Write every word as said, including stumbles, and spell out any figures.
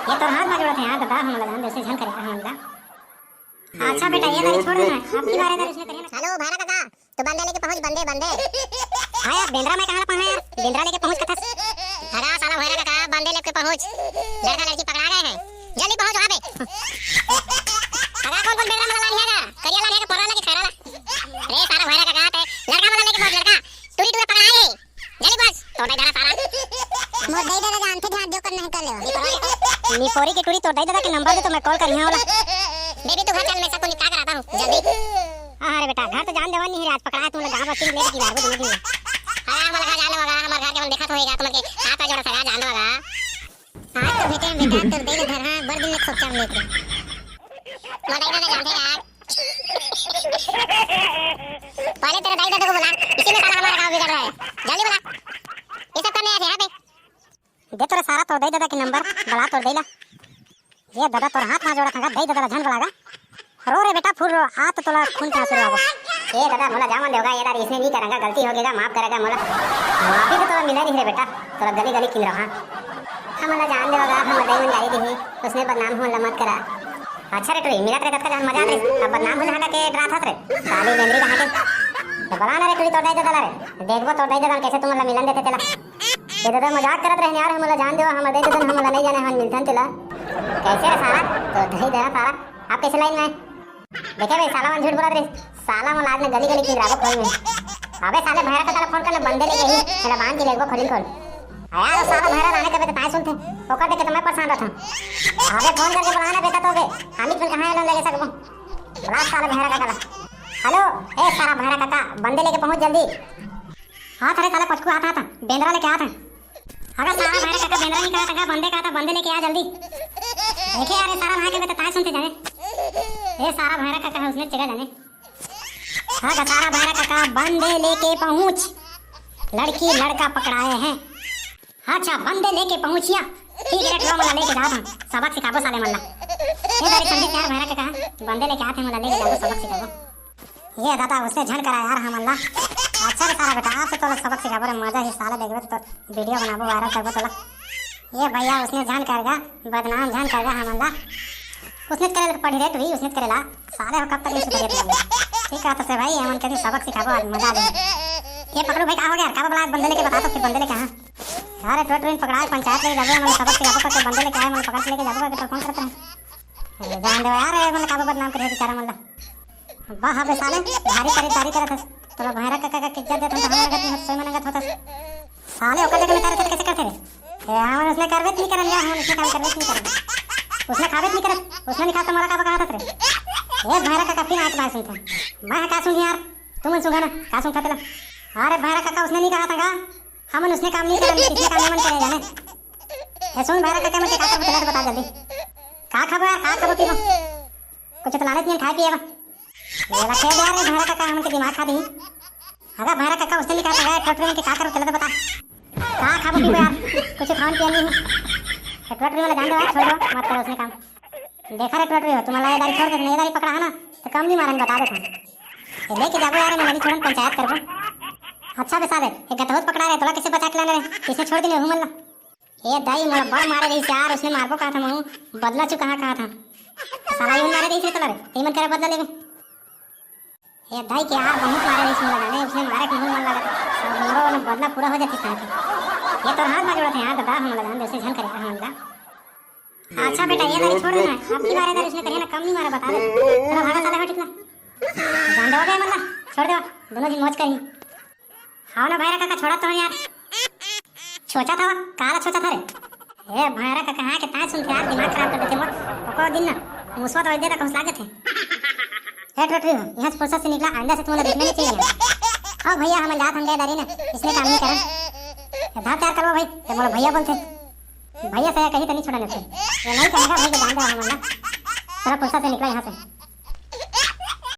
ये तोर हाथ मा जोड़त हे यार ददा, हमला जान दे, अइसे झन करे हमला। अच्छा बेटा, ये दारी छोड़ ना, अब की बार ये दारी अइसने करे ना। हेलो भैरा कका, तो बंदे लेके पहुंच, बंदे, बंदे। हाँ यार, बेंदरा मैं कहाँ ला पहुंच यार, बेंदरा लेके पहुंच कथस। अरे साला भैरा कका, बंदे लेके पहुंच, लड़का लड़की पकड़ा गए हैं, जल्दी पहुंच वहाँ पे। अरे कौन कौन बेंदरा मला लान है, करिया लान है, परा ला कि खैरा ला? अरे साला भैरा कका, ते लड़का मला लेके पहुंच, लड़का, टूरी टूरा पकड़ा है। जल्दी बस, तोर दाई ददा सारा। मोर दाई ददा जानथे, ध्यान जो करना है कर ले। निपोरी के टूरी, तोर दाई ददा के नंबर दे तो मैं कॉल करिहां ओला। बेबी तू घर चल, मैं सबको निपटा कर आता हूँ, जल्दी। हाँ रे बेटा, घर तो जान देवा नहीं रे, आज पकड़ा तुमला गांव बस्ती में लेके गिराबो दोनों दिन। हाँ, हमर घर जान देवा, हमर घर के मन देखत होएगा, तुमन के हाथ जोड़ा सगा जान देवा। आज तो बेटे बेटा तोर दाई ददा धरहा, बड़ दिन ले खोपचा में लेके। मोर दाई ददा जानथे यार। पहले तेरे दाई ददा को बुला, इसी में साला हमारा गांव बिगड़ रहा है। जल्दी बुला। ये सब करने आए थे यहाँ पे। दे तोरे सारा तोर दाई ददा के नंबर, बुला तोर दाई ला। ये ददा तोर हाथ मा जोड़त हंव गा, दाई ददा ला झन बुला गा। रो रे बेटा, फुल रो, आ तो तोला खून के आंसू रो आबो। ए ददा, मोला जावन देव गा, ये दारी अइसने नहीं करंव गा, गलती हो गे गा, माफ करे गा मोला। माफी तो तोला मिला नहीं रे बेटा, तोला गली गली किंदरहूं। हमला जान देव गा, हमर दाई मन गारी दिही, अइसने बदनाम हमला मत करा। अच्छा रे टूरी, मिलत रहे कतका जान मजा आथे, अब बदनाम हो जाहूं कहिके डरात हस रे, साली बेंदरी कहाँ के। तो बुला ना रे टूरी तोर दाई ददा ला रे, देखबो तोर दाई ददा कइसे तुमन ला मिलन देथे तेला। ये ददा मजाक करत रहेन यार, हमला जान देवा, हमर दाई ददा हमला नहीं जाने, हमन मिलथन तेला। कइसे रे साला, तोर दाई ददा साला, आप कइसे लाइन में आए? देखे बे, साला मन झूठ बोलत रहिस। साला मन आज ना गली गली किंदराबो खोई में। अबे साले भैरा कका ला फोन कर ना, बंदे लेके ही, तेला बांध के लेगबो खोली खोल। अरे यार, साला भैरा लाने कबे तो ताय सुनथे। ओकर देख के तो मैं परेशान रहता हूँ। अबे फोन करके बुला ना बेटा तो के। हम ही तुम कहाँ एला लेगे सकबो। बुला साला भैरा कका ला। हेलो, ए साला भैरा कका, बंदे लेके पहुँच जल्दी। हाँ, अरे साला पचकू आता था, बेंदरा लेके आता। अगर सारा भैरा कका बेंदरा नहीं कहा था, बंदे कहा था, बंदे लेके आ जल्दी। देखे यार, ये सारा भाई के तो ताय सुनथे जाने। ये सारा भैरा कका है, उसने जगह जाने। हाँ, गा सारा भैरा कका, बंदे लेके पहुँच, लड़की लड़का पकड़ाए हैं। हाँ, अच्छा, बंदे लेके पहुँचिया। ठीक है, रखवा मला लेके जात हूँ, सबक सिखाबो साले मन ला। ये दारी समझे यार भैरा कका, बंदे लेके आते हैं, मला लेके जाबो, सबक सिखाबो। ये दादा, उसने झन करा यार हमन ला। अच्छा रे सारा बेटा, आज से तोला सबक सिखाबो रे, मजा ही साला देखबे तो वीडियो बनाबो, वायरल करबो तोला। ये भैया, उसने झन कर गा, बदनाम झन कर गा हमन ला। उसने करे ला पड़ी रे तू ही, उसने करे ला। साले हो कब तक नहीं सुधरे तू? ठीक है, तो से भाई, हमन के सबक सिखाबो, आज मजा आ जाए। ये पकड़ू भाई, का हो गया? का बबला, आज बंदे लेके बता तो फिर बंदे लेके, हाँ। अरे टोटरीन पकड़ा, पंचायत लेके जाबो, हमन सबक सिखाबो करके बंदे लेके आए, हमन पकड़ के लेके जाबो करके तो फोन करते हैं। अरे जान दे यार, ये मन का बदनाम करे बेचारा मन ला। वाह बे साले, भारी खरीदारी करत हस। तोला भैरा कका का इज्जत देत हन, त हमन लगत नहीं, सोई मन लगत होतस। साले ओकर जगह में तारे साथ कैसे करते रे? ए, हमन उसने करबे नहीं करन या, हमन उसने काम करबे नहीं करन। उसने खाबे नहीं करत, उसने नहीं खा तो मोला का कहा था रे? ए, भैरा कका फिर आके बात सुनता। मैं का सुन यार, तुम सुन ना, का सुनता तेला? अरे भैरा कका उसने नहीं कहा था का? हमन उसने काम नहीं करन, इसने काम हमन करे जाने। ए, सुन भैरा कका, मैं का करबो तेला बता जल्दी। का खाबो यार, का खाबो पीबो? कुछ तो लाने नहीं खाए पिए बा। ये बा, खेल यार, ये भैरा कका हमन के दिमाग खा दी। अगर भैरा कका उसने नहीं कहा था, ठोठरी में के का करो, चलो तो बता। का खाबो पीबो यार, कुछ खान पियन नहीं। तो ठोठरी वाला जान दो यार, छोड़ दो, मत करो उसने काम। देखा रे ठोठरी हो, तुम्हारा ये दारी छोड़ दे, ये दारी पकड़ा है ना, तो कम नहीं मारन, बता देता हूँ। ये लेके जाबो यार, मैं नहीं छोड़न, पंचायत करबो। अच्छा बे साले, एक गतहुत पकड़ा रहे, तोला कैसे बचा के लाना रे, किसने छोड़ दी नहीं, घूमल ला। ए दाई, मोला बड़ मारे रहिस यार, उसने मारबो कहा था, महू बदला चुका कहा था। साला यूं मारे रहिस रे तोला रे, तेमन करा बदला लेबे। ए दाई के यार, बहुत मारे रहिस मोला जाने, उसने मारे के महू मन लगा। सब मोरो ना बदला पूरा हो जाती साथ। ये तोर हाथ मा जोड़त है यार, ददा, हम लगा, जैसे झन करे हम लगा। अच्छा बेटा, ये दारी छोड़ देना, अब की बार ये दारी उसने करे ना, कम नहीं मारा, बता दे। चलो भागा साला, हट इतना। जान दो बे, मतलब, छोड़ दो, दोनों दिन मौज करी। हाव ना भैरा कका, छोड़ा तो यार। छोचा था, काला छोचा था रे। ए भैरा कका, हाँ के ताय सुनथे यार, दिमाग खराब कर देथे वो। ओको दिन ना, मुसवा तो दे तक हौसला देथे। ए टोटरी हो, यहाँ से फुर्सत से निकला, आइंदा से तुम्हारा देखना नहीं चाहिए। हाँ भैया, हम जात हम गए दारी ना, इसने काम नहीं करन। ए, धार तैयार करवा भाई, ते बोलो भैया बोलथे। भैया से कहीं तो नहीं छोड़ा नथे। ये नहीं कहेगा भाई के जान दे हम ना। थोड़ा फुर्सत से निकला यहाँ से।